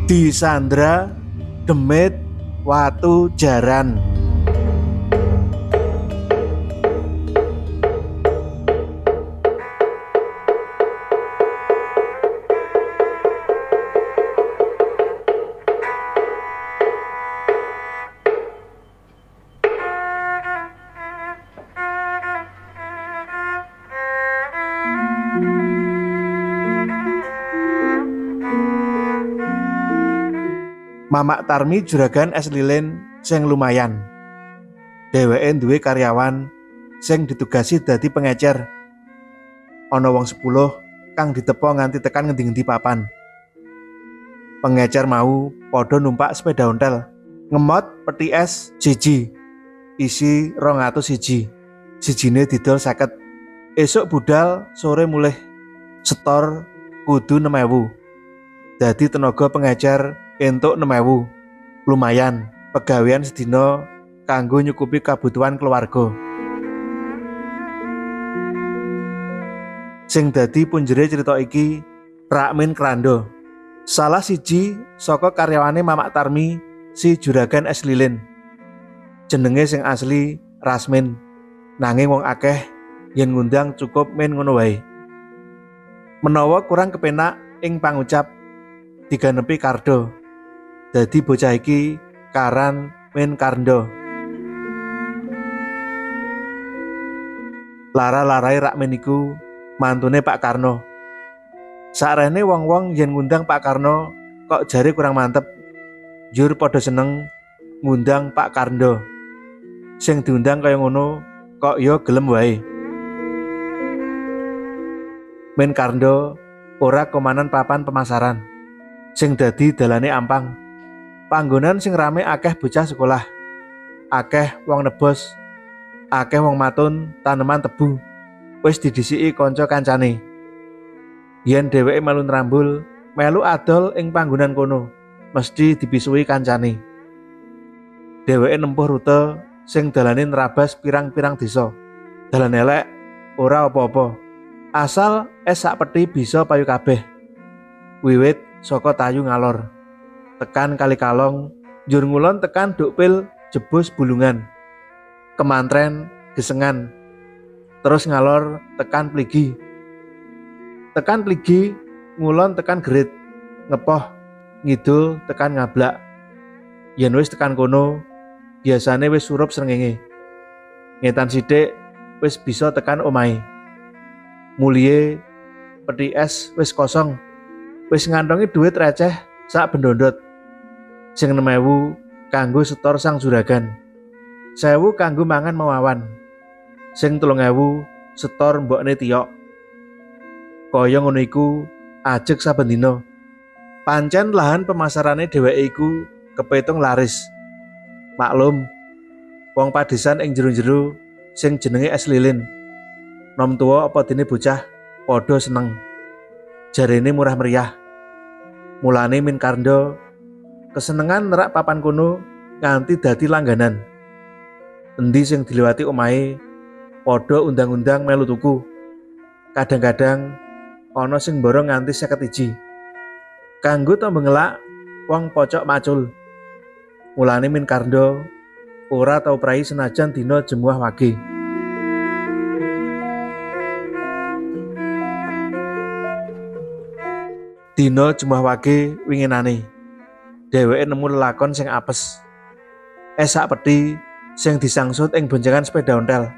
Disandra demit watu jaran. Mamak Tarmi juragan es lilin sing lumayan. Dheweke duwe karyawan sing ditugasi dadi pengecer. Ana wong 10 kang ditepo nganti tekan ngendi-ngendi papan. Pengecer mau padha numpak sepeda ontel, ngemot peti es siji, isi 201. Sijine didol 50. Esuk budal, sore mulih. Setor kudu 6.000. Dadi tenaga pengecer entuk 6.000. Lumayan, pegawean sedina kanggo nyukupi kabutuhan keluarga. Sing dadi punjere cerita iki Rakmin Krando. Salah siji saka karyawane Mamak Tarmi, si juragan es lilin. Jenenge sing asli Rasmin, nanging wong akeh yen ngundang cukup men ngono wae. Menawa kurang kepenak ing pangucap diganepi Kardo. Dadi bocah iki karan men Karndo. Lara-larai Rakmin iku mantune Pak Karno. Sakrene wong-wong yen ngundang Pak Karno kok jare kurang mantep. Njur padha seneng ngundang Pak Karndo. Sing diundang kaya ngono kok ya gelem wae. Men Karndo ora komanan papan pemasaran. Sing dadi dalane ampang. Panggonan sing rame akeh bocah sekolah, akeh wong nebos, akeh wong matun taneman tebu, wis didhisiki kanca kancane. Yen dheweke melu nrambul, melu adol ing panggonan kono, mesti dipisuhi kancane. Dheweke nempuh rute sing dalane nrabas pirang-pirang desa. Dalan elek ora apa-apa, asal es sak peti bisa payu kabeh. Wiwit saka Tayu ngalor, tekan Kali Kalong, njur ngulon tekan Dukpil jebus Bulungan, Kemantren Gesengan, terus ngalor tekan Pligi. Tekan Pligi ngulon tekan Gerit, Ngepoh, ngidul tekan Ngablak. Yen wis tekan kono, biasane wis surup srengenge. Ngetan sithik wis bisa tekan omahe. Mulihe peti es wis kosong, wis ngantongi duit receh sak bendondot. Sing 6.000 kanggo setor sang juragan, 1.000 kanggo mangan mawawan, sing 3.000 setor mbokne Tiyok. Kaya ngono iku ajeg saben dina. Pancen lahan pemasarane dheweke iku kepetung laris. Maklum, wong padesan ing jero-jero sing jenenge es lilin, nom tuwa apa dene bocah padha seneng. Jarene murah meriah. Mulane Min Karndo kesenengan nerak papan kono nganti dadi langganan. Endi sing dilewati omahe padha undang-undang melu tuku. Kadang-kadang ana sing borong nganti 50 iji. Kanggo tombo ngelak wong pocok macul. Mulane Min Karndo ora tau prai senajan dina Jemuah Wage. Dina Jemuah Wage winginane, dheweke nemu lelakon sing apes. Es sak peti sing disangsut ing boncengan sepeda ontel.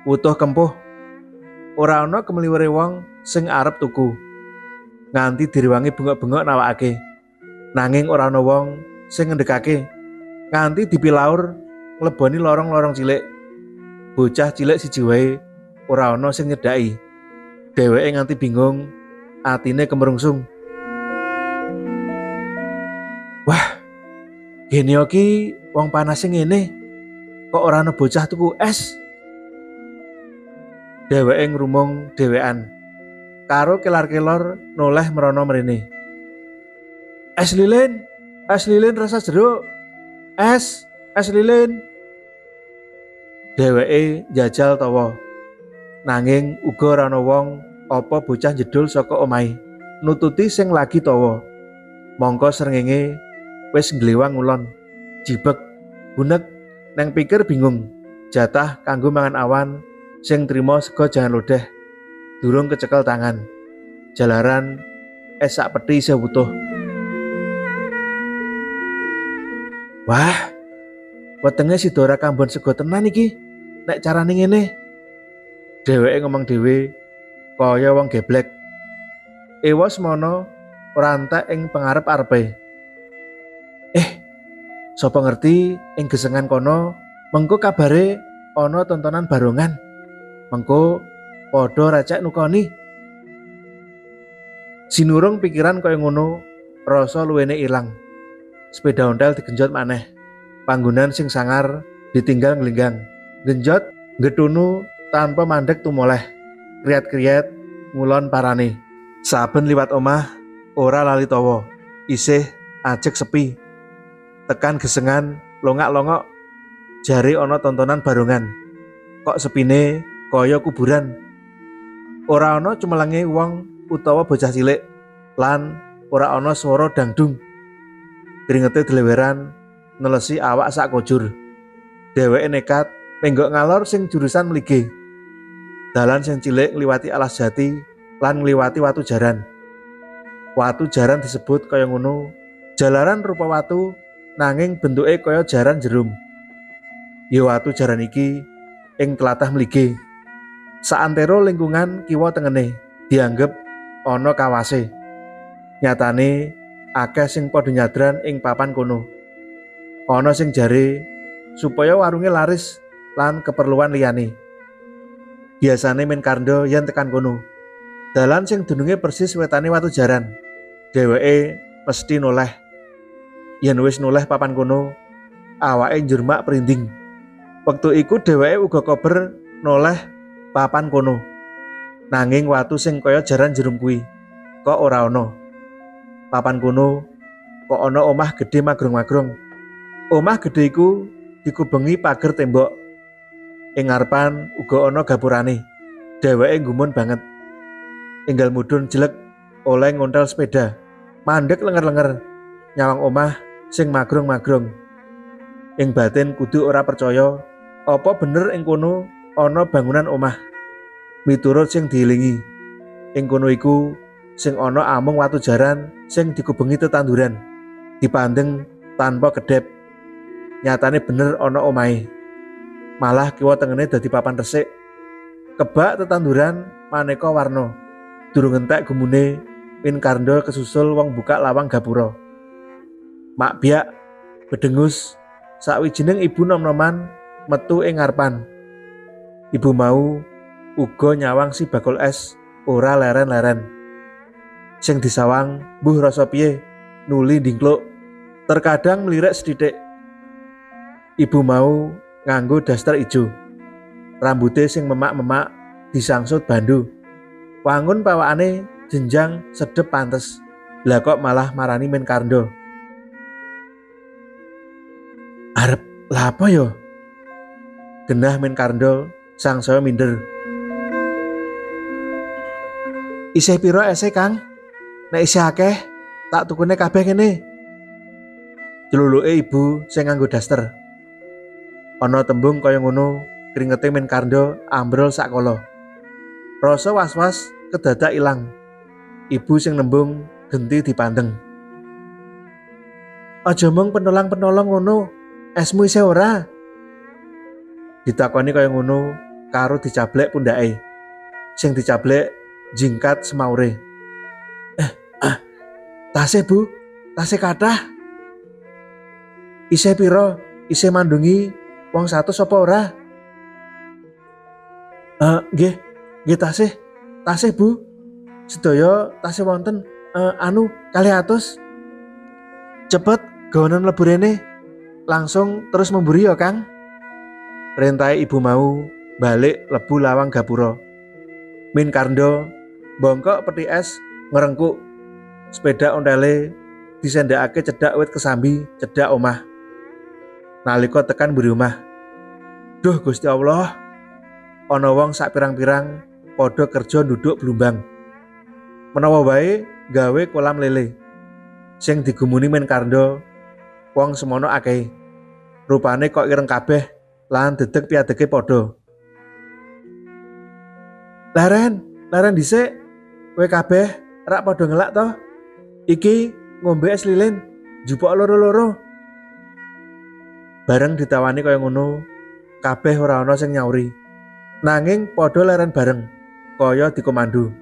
Wutuh kempuh. Ora ana kemliwere wong sing arep tuku. Nganti direwangi bengok-bengok nawakake. Nanging ora ana wong sing ngendhekake. Nganti dipilaur ngleboni lorong-lorong cilik. Bocah cilik siji wae ora ana sing nyedhaki. Dheweke nganti bingung, atine kemerungsung. Wah, gene iki wong panase ngene, kok ora ana bocah tuku es. Dheweke ngrumung dhewean, karo kelar-kelor noleh merono mrene. Es lilin rasa jeruk, es lilin. Dheweke njajal tawa, nanging uga ora ana wong apa bocah jedul saka omahe nututi sing lagi tawa. Mongko srengenge wis nglewang ngulon, jibek, bunek, neng pikir bingung. Jatah kanggo mangan awan sing trimo sego jangan lodeh. Durung kecekel tangan. Jalaran es sak peti isih wutuh. Wah, wetenge sida ora kambon sego tenan iki. Nek carane ngene. Dheweke ngomong dhewe kaya wong geblek. Ewa semono ora entek ing pengarep-arepe. Sapa ngerti ing gesengan kono mengko kabare ana tontonan barongan. Mengko padha recek nukoni. Sinurung pikiran kaya ngono, rasa luwene ilang. Sepeda ontel digenjot maneh. Panggonan sing sangar ditinggal nglinggang. Genjot getunu tanpa mandek tumoleh. Kriat-kriat ngulon parane. Saben liwat omah ora lali tawa. Isih ajeg sepi. Tekan gesengan longak-longok jare ana tontonan barongan. Kok sepine kaya kuburan. Ora ana cumelenge wong utawa bocah cilik lan ora ana swara dangdung. Kringete dleweran nelesi awak sak kojur. Dheweke nekat menggok ngalor sing jurusan mlige. Dalan sing cilik ngliwati alas jati lan ngliwati watu jaran. Watu jaran disebut kaya ngono, jalaran rupa watu nanging bentuke kaya jaran jerum. Ya watu jaran iki ing tlatah mlige. Saantero lingkungan kiwa tengene dianggep ana kawase. Nyatane akeh sing padha nyadran ing papan kono. Ana sing jare supaya warunge laris lan keperluan liyane. Biasane Men Karndo yen tekan kono. Dalan sing dununge persis wetane watu jaran. Dheweke mesti noleh. Yen wis noleh papan kono, awake njurmak prinding. Wektu iku dheweke uga kober noleh papan kono. Nanging watu sing kaya jaran jerum kuwi kok ora ana. Papan kono kok ana omah gedhe magrong-magrong. Omah gedhe iku dikubengi pager tembok. Ing ngarepan uga ana gapurane. Dheweke gumun banget. Enggal mudhun jelek oleh ngontel sepeda. Mandek lenger-lenger nyawang omah sing magrong-magrong. Ing batin kudu ora percaya apa bener ing kono ana bangunan omah. Miturut sing diilingi, ing kono iku sing ana amung watu jaran sing dikubengi tetanduran, dipandeng tanpa kedhep. Nyatane bener ana omahe. Malah kiwa tengene dadi papan resik. Kebak tetanduran maneka warna. Durung entek gumune, Min Karndo kesusul wong buka lawang gapura. Mak biak bedengus sawijining ibu nom-noman metu ing ngarepan. Ibu mau uga nyawang si bakul es ora leren-leren. Sing disawang mbuh rasa piye nuli ndingkluk, terkadang mlirik sethithik. Ibu mau nganggo daster ijo. Rambute sing memak-memak disangsut bandu. Wangun pawakane jenjang sedep pantes. Lah kok malah marani Men Karndo. Arep lha apa yo? Genah Men Karndo sangsaya minder. Isih piro ese, Kang? Nek isih akeh, tak tukune kabeh kene. Celuluke ibu sing nganggo daster. Ana tembung kaya ngono, kringete Men Karndo ambrol sakala. Rasa was-was kedadak ilang. Ibu sing nembung genti dipandeng. Aja mung penolong-penolong ngono, esmu isih ora? Ditakoni kaya ngono karo dicablek pundake. Sing dicablek jingkat semaure. Tasih Bu, tasih kathah. Isih pira? Isih mandungi wong 100 apa ora? Nggih, nggih tasih. Tasih Bu. Sedaya tasih wonten 200. Cepet gawanen mlebu rene. Langsung terus memburi ya, Kang. Perintahe ibu mau balik lebu lawang gapura. Min Karndo bongkok peti es ngerengkuk. Sepeda ontele disendakake cedhak wit kesambi cedhak omah. Nalika tekan mburi omah, duh Gusti Allah, ana wong sak pirang-pirang padha kerja nduduk blumbang. Menawa wae gawe kolam lele. Sing digumuni Men Karndo wong semono akeh. Rupane kok ireng kabeh lan dedeg piadege padha. Leren, leren dhisik. Kowe kabeh rak padha ngelak to? Iki ngombe es lilin, njupuk loro-loro. Bareng ditawani kaya ngono, kabeh ora ana sing nyauri. Nanging padha leren bareng, kaya dikomando.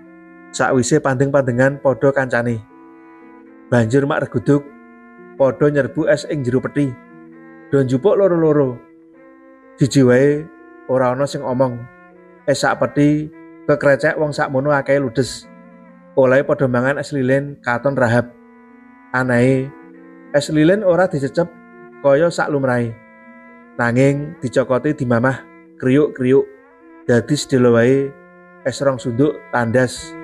Sakwise pandeng-pandengan padha kancane. Banjur mak reguduk padha nyerbu es ing jero peti. Do njupuk loro-loro. Siji wae ora ana sing omong. Es sak peti kekrecek wong sakmono akeh ludes. Olehe padha mangan es lilin katon rahab. Anae es lilin ora dicecep kaya sak lumrahe. Nanging dicokoti dimamah kriuk-kriuk. Dadi sedelo wae es rong sunduk tandas.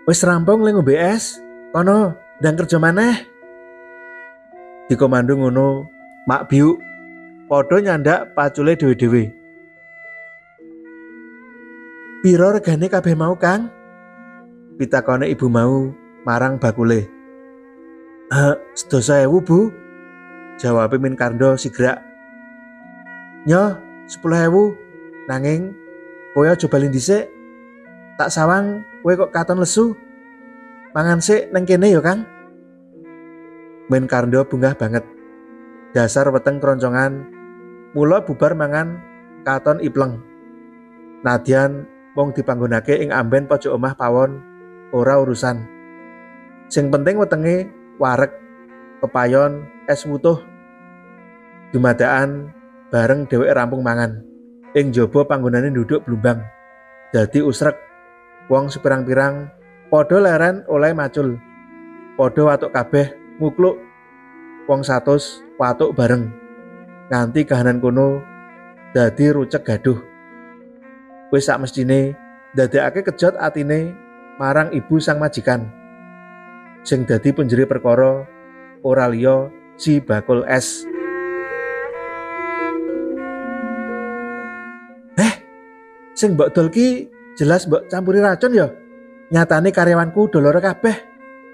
Wis rampung le ngombe es, kono ndang kerja maneh. Dikomando ngono, mak biuk padha nyandak pacule dhewe-dhewe. Piro regane kabeh mau, Kang? Pitakone ibu mau marang bakule. 10.000, Bu. Jawabe Min Karndo sigrak. Nyo, 10.000. Nanging kowe aja bali dhisik. Tak sawang kowe kok katon lesu. Mangan sik nang kene ya, Kang. Men Karndo bungah banget. Dasar weteng kroncongan. Mula bubar mangan katon ipleng. Nadyan mung dipanggonake ing amben pojok omah pawon ora urusan. Sing penting wetenge wareg, pepayon, es wutuh. Dumadakan bareng dheweke rampung mangan. Ing jaba panggonane nduduk blumbang. Dadi usrek. Wong sepirang-pirang padha leren oleh macul. Padha watuk kabeh mukluk. Wong 100 watuk bareng. Nganti kahanan kono dadi rucek gaduh. Wis sak mestine ndadekake kejot atine marang ibu sang majikan. Sing dadi penjere perkara ora liya si bakul es. Sing mbok dol ki jelas mbok campuri racun ya. Nyatane karyawanku do lara kabeh.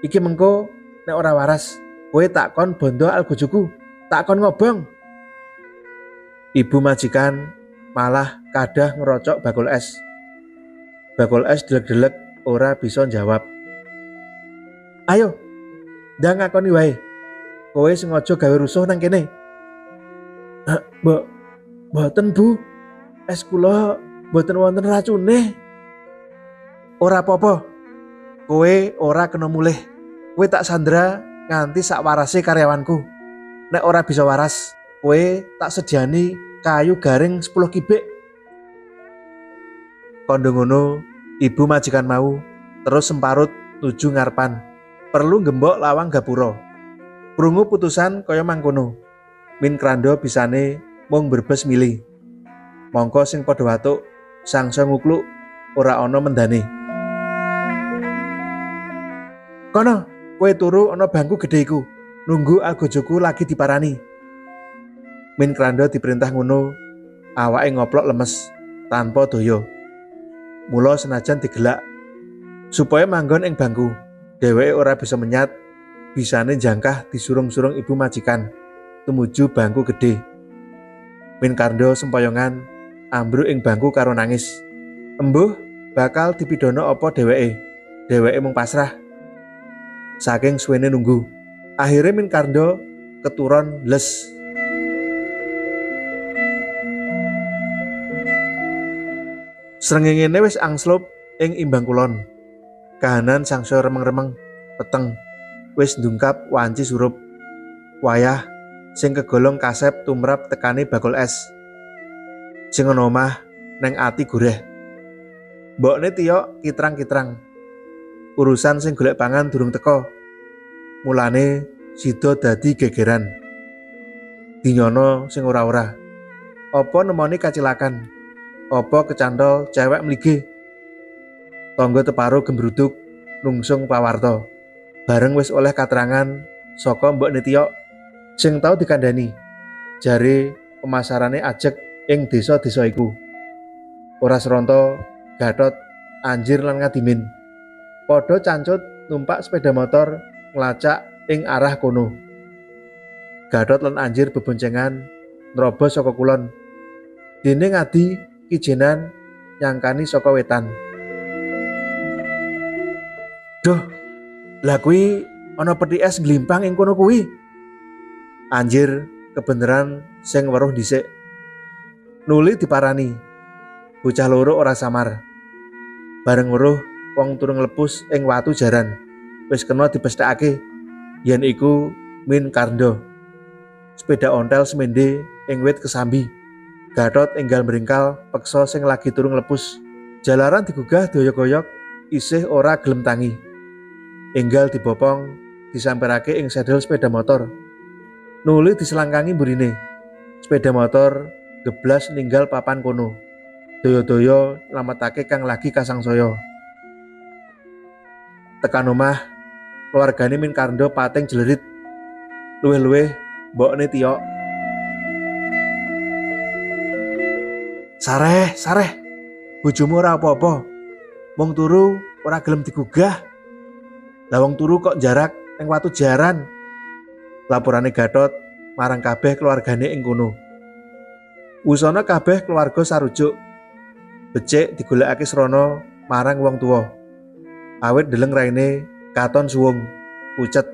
Iki mengko nek ora waras, kowe tak kon bondo algojoku, tak kon ngobong. Ibu majikan malah kadah ngerocok bakul es. Bakul es delek-delek ora bisa jawab. Ayo, ndang ngakoni wae. Kowe sengaja gawe rusuh nang kene. Mbok, mboten Bu. Es kula mboten wonten racune. Ora apa-apa. Kowe ora kena mulih. Kowe tak sandra nganti sak warase karyawanku. Nek ora bisa waras, kowe tak sediani kayu garing 10 kibik. Kondo ngono, ibu majikan mau terus semparut nuju ngarepan. Perlu gembok lawang gapura. Krungu putusan kaya mangkono. Min Krando bisane mung brebes mili. Mongko sing padha watuk sangsa ngukluk ora ana mendane. Kono, kowe turu ana bangku gedhe iku. Nunggu algojoku lagi diparani. Min Krando diperintah ngono, awake ngoplok lemes tanpa daya. Mula senajan digelak supaya manggon ing bangku, dheweke ora bisa menyat, bisane jangkah disurung-surung ibu majikan tumuju bangku gedhe. Min Karndo sempoyongan ambruk ing bangku karo nangis. Embuh bakal dipidana apa dheweke? Dheweke mung pasrah. Saking suwene nunggu, akhirnya Min Karndo keturon les. Srengengene wis angslup ing imbang kulon. Kahanan sangsaya remeng-remeng, peteng, wis ndungkap wanci surup. Wayah sing kegolong kasep tumrap tekane bakul es. Sing ana omah neng ati gureh. Mbokne tiyok kitrang-kitrang. Urusan sing golek pangan durung teko. Mulane sida dadi gegeran. Dinyono sing ora-ora. Apa nemoni kacilakan? Apa kecantol cewek mlige? Tangga teparo gembruduk nungsung pawarta. Bareng wis oleh katerangan saka mbokne tiyok sing tau dikandani. Jare pemasarane ajeg ing desa-desa iku. Ora seronto, Gatot, Anjir lan Ngadimin. Padha cancut numpak sepeda motor nglacak ing arah kono. Gatot lan Anjir beboncengan nrobos saka kulon. Dene Ngadi kijenan nyangkani saka wetan. Duh, lah kuwi ana peti es ngglimpang ing kono kuwi. Anjir kebeneran sing weruh dhisik. Nuli diparani. Bocah loro ora samar. Bareng weruh wong turu nglepus ing watu jaran. Wis kena dipesthekake yen iku Min Karndo. Sepeda ontel semende ing wit kesambi. Gatot enggal mringkal peksa sing lagi turu nglepus. Jalaran digugah doyok-goyok isih ora gelem tangi. Enggal dibopong disamperake ing sedel sepeda motor. Nuli diselangkangi mburine. Sepeda motor geblas ninggal papan kono. Doyo-doyo nylametake kang lagi kasangsaya. Tekan omah, keluargane Min Karndo pating jlerit. Luwih-luwih mbokne Tiyok. Sareh, sareh. Bojomu ora apa-apa. Wong turu ora gelem digugah. Lah wong turu kok jarak ing watu jaran. Laporane Gatot marang kabeh keluargane ing kono. Wusana kabeh keluarga sarujuk. Becik digolekake srana marang wong tuwa. Awit deleng raine katon suwung, pucet.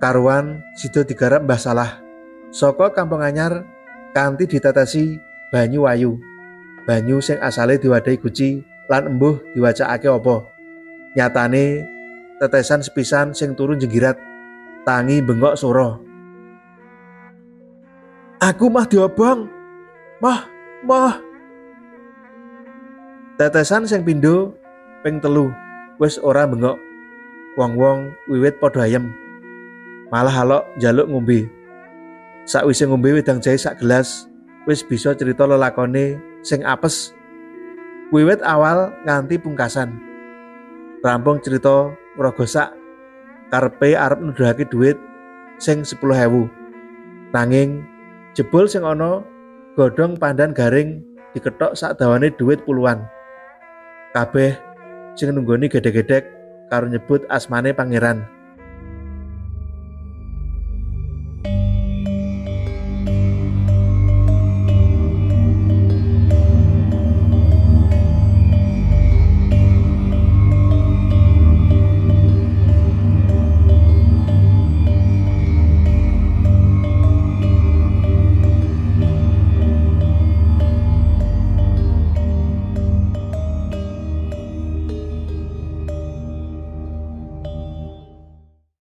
Karuan sida digarap Mbah Salah. Saka Kampung Anyar kanthi ditetesi banyu wayu. Banyu sing asale diwadahi guci lan embuh diwacakake apa. Nyatane tetesan sepisan sing turu jenggirat, tangi bengok sora. Aku mah diobong. Mah, mah. Tetesan sing pindho ping 3 wis ora bengok. Wong-wong wiwit padha ayem. Malah alok njaluk ngombe. Sakwise ngombe wedang jahe sak gelas, wis bisa cerita lelakone sing apes. Wiwit awal nganti pungkasan. Rampung cerita ngrogo sak karepe arep nuduhake dhuwit sing 10.000. Nanging jebul sing ana godhong pandan garing dikethok sak dawane dhuwit puluhan. Kabeh sing nunggoni gedhek-gedhek karo nyebut asmane pangeran.